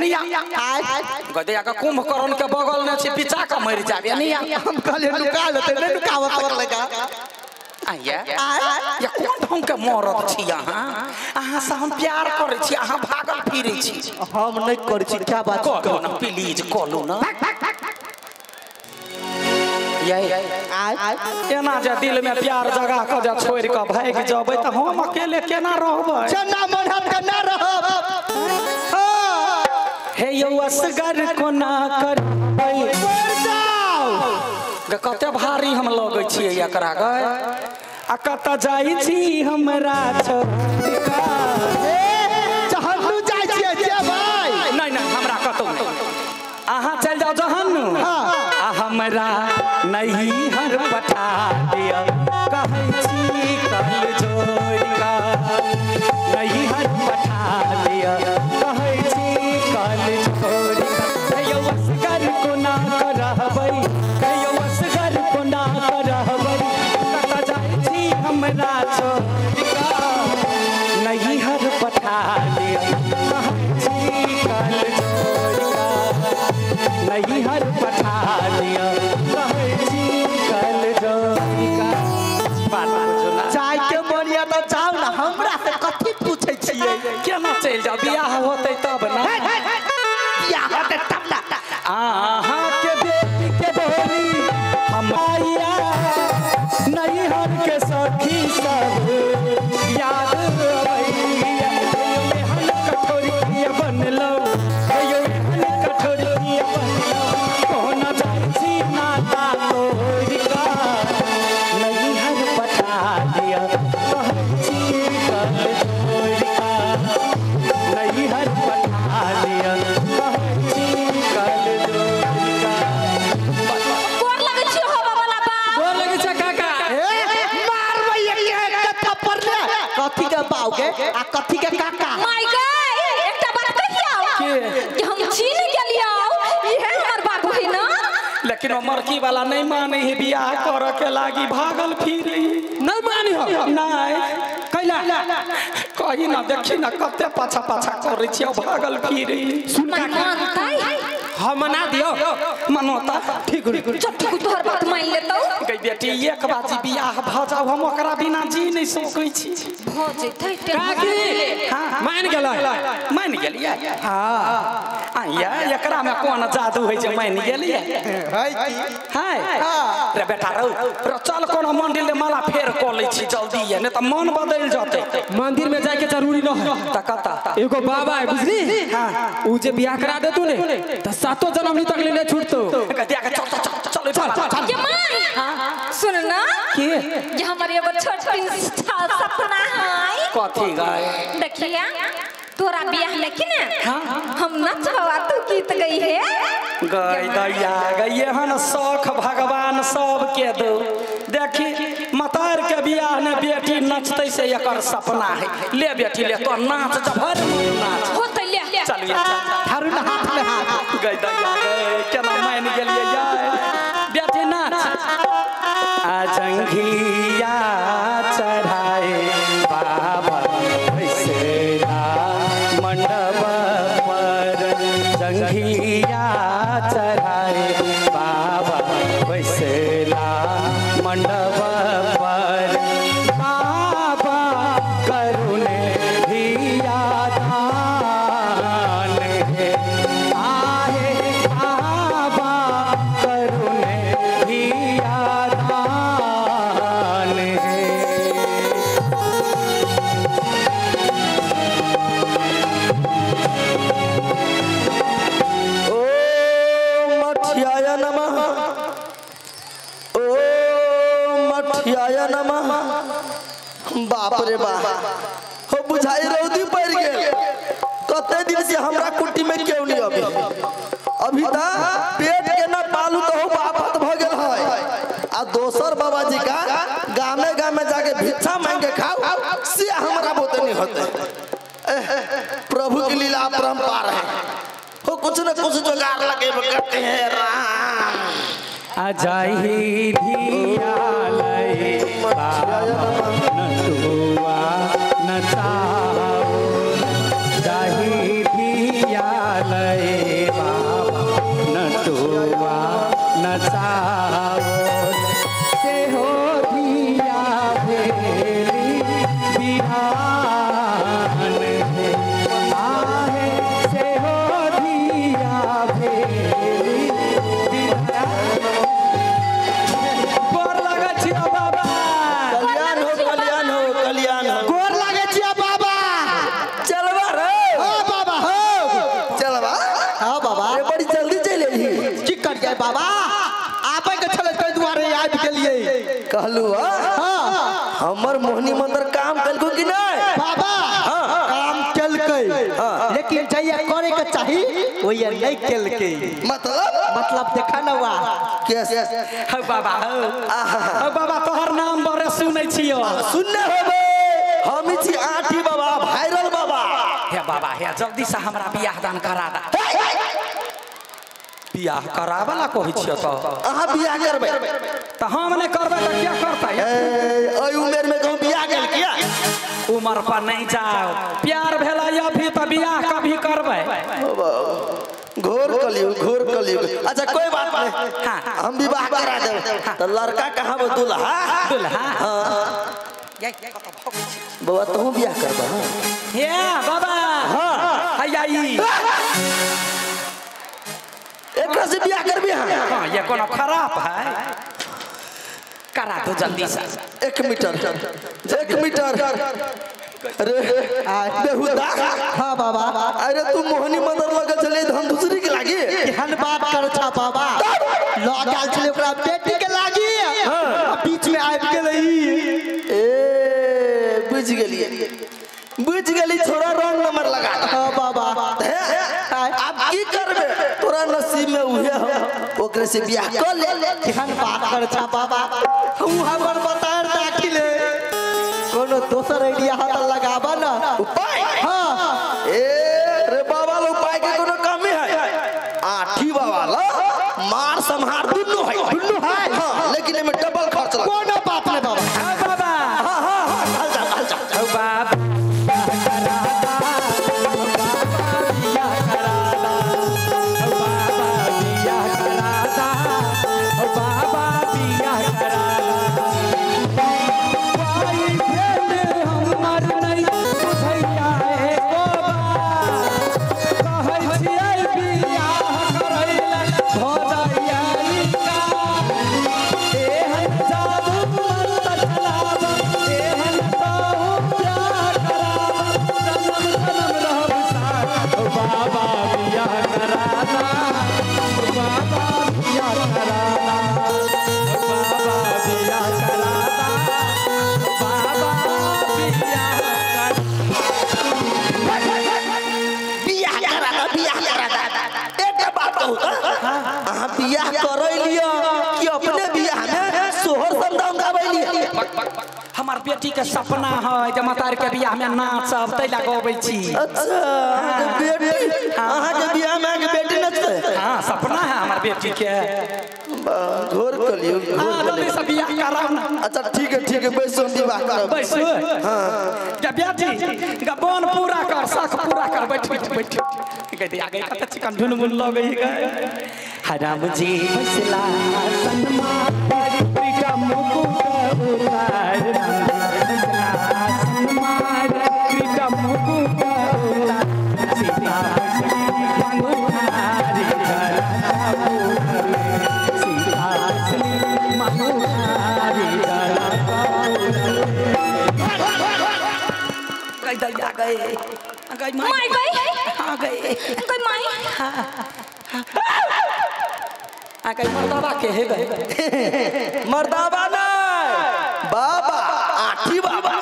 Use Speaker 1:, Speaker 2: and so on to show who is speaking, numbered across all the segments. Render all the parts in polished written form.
Speaker 1: Anyway गदैया के कुंभकर्ण के बगल में छी पिचा के मरि जाब एनिया
Speaker 2: हम कहलिए नुका लेते नहीं नुकावत सकले का
Speaker 1: आया या कोन ढंग के मरद छी अहाँ अहाँ से हम प्यार करै छी अहाँ भागल फिरै छी
Speaker 2: हम नहीं करै छी क्या बात
Speaker 1: कहू ना प्लीज कहू ना एना जे दिल में प्यार जगा के जे छोड़ के भागि जेबै त हम अकेले केना रहबै
Speaker 2: जेना मन हम केना रहब
Speaker 1: हां हे यौ असगर कोना करबै
Speaker 2: जाओ
Speaker 1: गे कते भारी हम लगै छियै एकरा गै आ कत जाइ छी हमरा छोड़ के
Speaker 2: जहन्नू जाइ छियै जेबै
Speaker 1: नहीं नहीं हमरा कतौ नहीं अहाँ चल जाओ जहन्नू आ हमरा नहीं हर पठा दिया कहै छी कल जोड़ का नहीं हर पठा दिया कहै छी कल जोड़ का कहियो असगर कोना करहबै कहियो असगर कोना करहबै कत जाइ छी हमरा छोड़ का नहीं हर पठा दिया कहै छी कल जोड़ का नहीं हर पठा दिया कहै छी कल जोड़ का बात बुझू ना
Speaker 2: जाय के बढ़िया त जाउ ना हमरा से कथि पूछै छियै
Speaker 1: केना चलि जाउ बियाह होतै तब ना
Speaker 2: बियाह होतै तब ना
Speaker 1: अहाँ के बेटी के बोली हम आइया नहीं हर के सखी सब याद अबैया एहन कठोरिया बनलौ एहन कठोरिया बनलौ कोना जाइ छी नाता तोड़ि का नहीं हर पठा दिया कहै छी कल जोड़ि का नहीं हर पठा दिया कहै छी कल जोड़ि का
Speaker 3: गोर लगै छी होबा वाला बाप
Speaker 4: गोर लगै छै काका
Speaker 2: ए मारबै एक कत्ता पड़ले कथि के बाउ के आ कथि के काका
Speaker 3: माय गे एकटा बात कहियौ कि हम छीन गेलियौ इहे हमर बाबू है ना
Speaker 1: लेकिन ओ मरकी वाला नहीं माने है बियाह कर के लागी भागल फिरे
Speaker 4: नहीं मानी हो
Speaker 1: नहीं
Speaker 4: कैला
Speaker 1: कही ना देखी ना कते पाछा पाछा करै छी भागल फिरे
Speaker 4: सुन
Speaker 3: मन
Speaker 4: काका
Speaker 3: मानतै
Speaker 4: हम मना दियो
Speaker 1: मनोता
Speaker 4: ठीक हो
Speaker 3: चल ठीक तोहर बात मान लेतौ
Speaker 1: गई बेटी एक बाजी बियाह भ जाओ हम ओकरा बिना जी नहीं सकै छी
Speaker 3: भ जेतै
Speaker 4: काकी
Speaker 1: हाँ।
Speaker 4: मान गेलै
Speaker 1: मान गेलियै हां आया एकरा में कोन जादू है जे मान गेलियै
Speaker 2: है की
Speaker 1: हाय रे बेटा रौ रे चल कोनो मंदिर ले माला फेर क लै छी जल्दी ये नहीं त मन बदल जतै
Speaker 4: मंदिर में जाए के जरूरी न है
Speaker 1: त कता
Speaker 4: एगो बाबा है बुझली उ जे बियाह करा देतू ने त सातो जन्म नी तक ले नहीं छूटतो
Speaker 1: गदिया के चल चल चल चल चल
Speaker 3: के माय सुन ना
Speaker 1: के
Speaker 3: ये हमर एगो छोट सपना है
Speaker 1: कथी गए
Speaker 3: देखिया तोरा बियाह में कि ना
Speaker 1: हाँ।
Speaker 3: हम नचबा तू गीत गई है
Speaker 1: गई दैया गई एहन शौख भगवान सबके दो देखी मतार के बियाह ने बेटी नचतै से एकर सपना है ले बेटी ले तो नाच जभर मन नाच
Speaker 3: होतै ले
Speaker 1: चल ये चल
Speaker 2: थारू ना हाथ में हाथ
Speaker 1: गई दैया गई केना मान गेलियै यार बेटी नाच आ जंघिया चढ़ाए बाबा ऐसे मंडप पर जंघिया चढ़ाए बाबा वैसेला मंडप पर बाबा करुणे धिया दान है आहे बाबा करुणे धिया दान है।
Speaker 5: ओम मठियाय नमः ओम मठियाय नमः। बाप रे बाप हो बुझाई रौदी पड़ गेल। कते दिन से हमरा कुटी में क्यों नहीं अभी अभी ता पेट के ना पालू तो हो आफत भ गेल है। आ दोसर बाबा जी का गामे गामे जाके भिक्षा मांग के खाओ से हमरा बोते नहीं होते। प्रभु की लीला अपरंपार है हो कुछ न कुछ जुगाड़ लगे करते हैं। राम
Speaker 1: अजाही धिया लई बाबा नटुआ नचाओ जाही धिया लई नटुआ नचाओल से हो धिया भेली बिहान हे आहे से हो धिया भेली बिहान। गोर लागै छियौ बाबा।
Speaker 5: कल्याण हो कल्याण हो कल्याण हो।
Speaker 2: गोर लागै छियौ बाबा।
Speaker 5: चलबा रे।
Speaker 2: हां बाबा हो।
Speaker 5: चलबा।
Speaker 2: हां बाबा।
Speaker 5: अरे बड़ी जल्दी चलि एलही।
Speaker 2: की करियै बाबा, आबै के छलै तै दुआरे आबि गेलियै।
Speaker 5: कहलू
Speaker 2: हां
Speaker 5: हमर मोहनी मंदिर काम केलको कि नहीं
Speaker 2: बाबा? काम केलकै, लेकिन जइया करे के चाही ओइया नहीं केलकै।
Speaker 5: मतलब
Speaker 2: मतलब देखा न हुआ
Speaker 5: कैसे?
Speaker 1: हौ बाबा हौ। हौ बाबा तोहर नाम बड़े सुनै छियौ।
Speaker 5: सुनने होबे, हम छी आठी बाबा, वायरल बाबा।
Speaker 1: हे बाबा हे जल्दी से हमरा बियाह दान करा दा। बियाह करावला कहै छियौ तो
Speaker 5: अहाँ बियाह करबै
Speaker 1: त हम नहीं करबै त क्या करतै?
Speaker 5: ए उम्र में कहूं बियाह गेल किया?
Speaker 1: उम्र पर नहीं जाओ, प्यार भेला अभी त बियाह कभी करबै।
Speaker 5: घोर कलयुग, घोर कलयुग। अच्छा कोई बात नहीं,
Speaker 1: हाँ।
Speaker 5: हम विवाह करा देब। तो लड़का कहाँ बा? दुल्हा।
Speaker 1: दुल्हा
Speaker 5: हाँ। बाबा तू बियाह करबा?
Speaker 1: हे बाबा
Speaker 5: हाँ
Speaker 1: हैया ई
Speaker 5: एकरा से बियाह करबी?
Speaker 1: हाँ ये कोनो खराब है, करा दो जल्दी से।
Speaker 5: 1 मीटर 1 मीटर। अरे बेहुदा।
Speaker 2: हाँ बाबा।
Speaker 5: अरे तू मोहनी मंदिर लगल छले हम दूसरी के लागी।
Speaker 2: केहन बात कर छा बाबा, ल गेल छले ओकरा बेटी के लागी।
Speaker 5: हां
Speaker 2: बीच में आबि गेलै।
Speaker 5: ए बुझ गेली बुझ गेली, छोरा रंग नंबर लगा।
Speaker 2: हां बाबा।
Speaker 5: अब की करबे, तोरा नसीब में उहे हो, ओकरे से बियाह कर ले।
Speaker 2: केहन बात कर छा बाबा, उ हमर बतार दाखिले कोनो दोसर आइडिया हाथ लगाबा ना
Speaker 5: उपाय।
Speaker 2: हां
Speaker 5: ए रे बाबा लो उपाय के कोनो कमी है? आठी बाबा ला मार संहार दुन्नु है,
Speaker 2: दुन्नु है।
Speaker 5: हां लेकिन एमे डबल खर्च लग।
Speaker 2: कोनो बात नहीं बाबा।
Speaker 1: हां बाबा।
Speaker 5: हां हां हां चल जा चल जा।
Speaker 1: हौ बाबा बियाह करा दा, हौ बाबा बियाह करा दा, हौ बाबा बियाह करा दा। भाई फ्रेंड हमर नहीं बुझैया एको बात, कहै छियै बियाह करैला भऽ जाइया ई काज। एहन जादू मंत्र चलाब, एहन कहू प्यार कराब, जनम जनम रहब साथ। ओ बाबा बियाह करा दा, ओ बाबा बियाह करा दा, ओ बाबा बियाह करा दा, ओ बाबा बियाह करा।
Speaker 5: बियाह करा दा, बियाह करा दा। एक बात कहू त अहाँ बियाह करै लिअ कि अपने बियाह में सोहर समदाउन गाबै लिअ?
Speaker 1: हमार बेटी के सपना है जे मतार के बियाह में नाचब, तै ला गबै छी।
Speaker 5: अच्छा अहाँके बेटी, अहाँके बियाह में अहाँके बेटी नचतै?
Speaker 1: हाँ सपना है हमार बेटी के।
Speaker 5: घोर कलयुग, घोर
Speaker 1: हाँ जल्दी
Speaker 5: कलयुग।
Speaker 1: से बियाह कराउ ना।
Speaker 5: अच्छा ठीक है ठीक है, बैसो हम विवाह करब।
Speaker 1: बैसू।
Speaker 5: हाँ
Speaker 1: गा बेटी गा बोन पूरा कर, शख पूरा कर, बैठ बैठ बैठ। गई दे आगे कत चिकन ढुनमुन लगै गए। राम जी बैसला सनमा प्रीतम मुकुट उतार, राम जी बैसला सनमा प्रीतम मुकुट उतार, सीता बैसली मंगुहारी सीता बैसली मंगुहारी गई दैया गए गई
Speaker 3: माई गई
Speaker 1: हाँ गई
Speaker 3: गई माई।
Speaker 1: आ गई मर्दाबा के हे गए।
Speaker 5: मर्दाबा नहीं बाबा, आठी बाबा।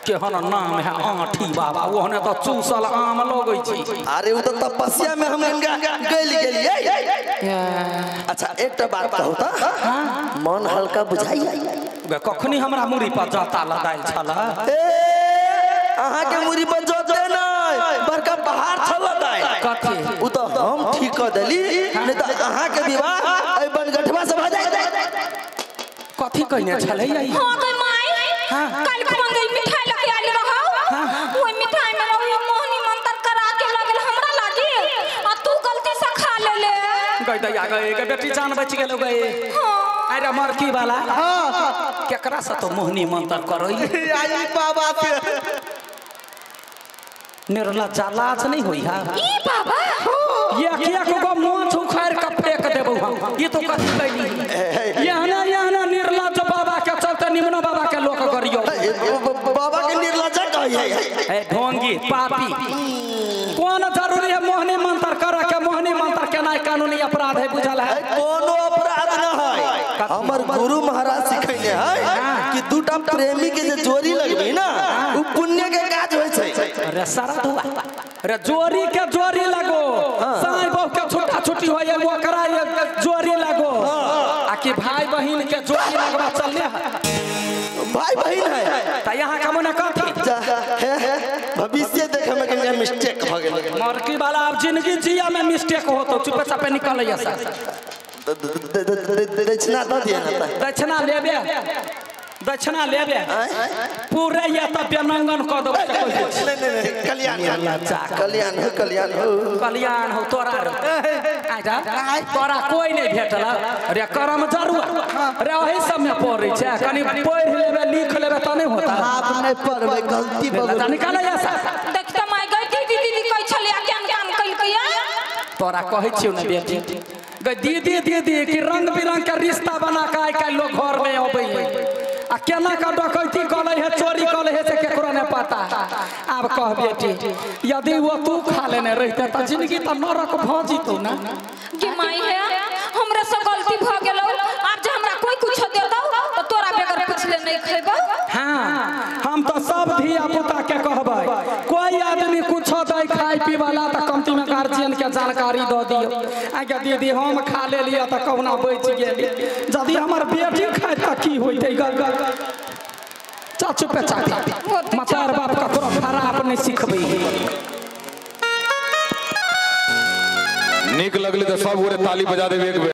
Speaker 1: केहन नाम है आठी बाबा, ओहने तो चूसल आम लगै छी।
Speaker 5: अरे वो तो तपस्या में हम इनका गइल गेलियै। अच्छा एकटा बात कहू त मन हल्का बुझाई?
Speaker 1: कखनी हमरा मुड़ी पर जाता लदायल छल।
Speaker 5: ए अहाँ के मुड़ी पर जोते नहीं, बड़का पहाड़ छल लदायल।
Speaker 1: कथी?
Speaker 5: उ तो हम ठीक क देली, नहीं त अहाँ के विवाह एहि बनगठवा से भ जाइत।
Speaker 1: कथी कहने छलै?
Speaker 3: हां गई माई, काल खुमा गई मिठाई लके आइल रहौ, ओइ मिठाई में रही मोहनी मंत्र करा के लगल हमरा लागी, आ तू गलती से खा लेले।
Speaker 1: गई दैया गई के बेटी जान बच गेलो गई। अरे मरकी वाला हां केकरा से तो मोहनी मंत्र करई
Speaker 2: आई बाबा से
Speaker 1: निर्लज्जा लाज नहीं होई हा
Speaker 3: ई बाबा
Speaker 1: ये किया को मोछ उखाड़ के फेंक देबो हम ये तो कथी कैली यहना यहना निर्लज्ज बाबा के चलते निमनो बाबा के लोक करियो
Speaker 5: बाबा के निर्लज्जा कहिए
Speaker 1: ए ढोंगी पापी कौन जरूरी है मोहनी मंत्र करे के मोहनी मंत्र केनाइ कानूनी अपराध है बुझल है
Speaker 5: कोनो अपराध न है हमर गुरु महाराज सिखैने है कि दूटा प्रेमी के जे जोड़ी लगबी ना उ पुण्य के काज होय छै।
Speaker 1: अरे सारा धुआ अरे जोड़ी के जोड़ी लगो साई बहू के छुट्टा छुट्टी होय ओकरा जोड़ी लगो आ कि भाई बहिन के जोड़ी लगवा चलले है
Speaker 5: भाई बहिन है
Speaker 1: त यहाँ का मने कथी
Speaker 5: भविष्य देखे में कहीं मिस्टेक भ गेल
Speaker 1: मरकी वाला अब जिंदगी जिया में मिस्टेक हो तो चुपे चापे निकल ऐसा
Speaker 5: दक्षिणा the दिया ना
Speaker 1: दक्षिणा लेबे दक्षिणा लेबे पूरे या त बेनंगन क देबो
Speaker 5: नहीं नहीं कल्याण कल्याण हो कल्याण हो
Speaker 1: कल्याण हो तोरा आजा तोरा कोई नहीं भेटल रे करम जरुआ रे ओही सब में पड़ै छै कनी पढ़ लेबे लिख लेबे त नहीं होता
Speaker 2: आप नहीं पढ़बे गलती बगल
Speaker 1: निकाल ऐसा
Speaker 3: देख त माय गई दीदी दीदी कहै छलिया ज्ञान काम कइलकै
Speaker 1: तोरा कहै छियौ ने बेटी गई दीदी दीदी कि रंग बिरंग के रिश्ता बना के आइ काल्हि लोग घर में अबै है आ केना का डकैती कलै है चोरी कलै है से केकरो नहीं पता। आब कह बेटी यदि वो तू खा लेने रहते त जिंदगी त नरक भ जितौ ना।
Speaker 3: गे माई है हमरा से गलती भ गेलौ आब जे हमरा कोई कुछ देतौ त तोरा बगैर पुछले नहीं खैबौ।
Speaker 1: हां हम तो सब धिया पुता के कहबै कोई आदमी कुछ दै खाई पी वाला त कमती में गार्जियन के जानकारी द दियो। आगे दीदी हम खा ले लिया त कहुना बच गेली यदि हमर बेटी खाए त की होइतै गल चाचू पे चाची मतार बाप ककरो खराब नहीं सिखबै।
Speaker 6: नीक लगले त सब गोरे ताली बजा देबे एक बेर।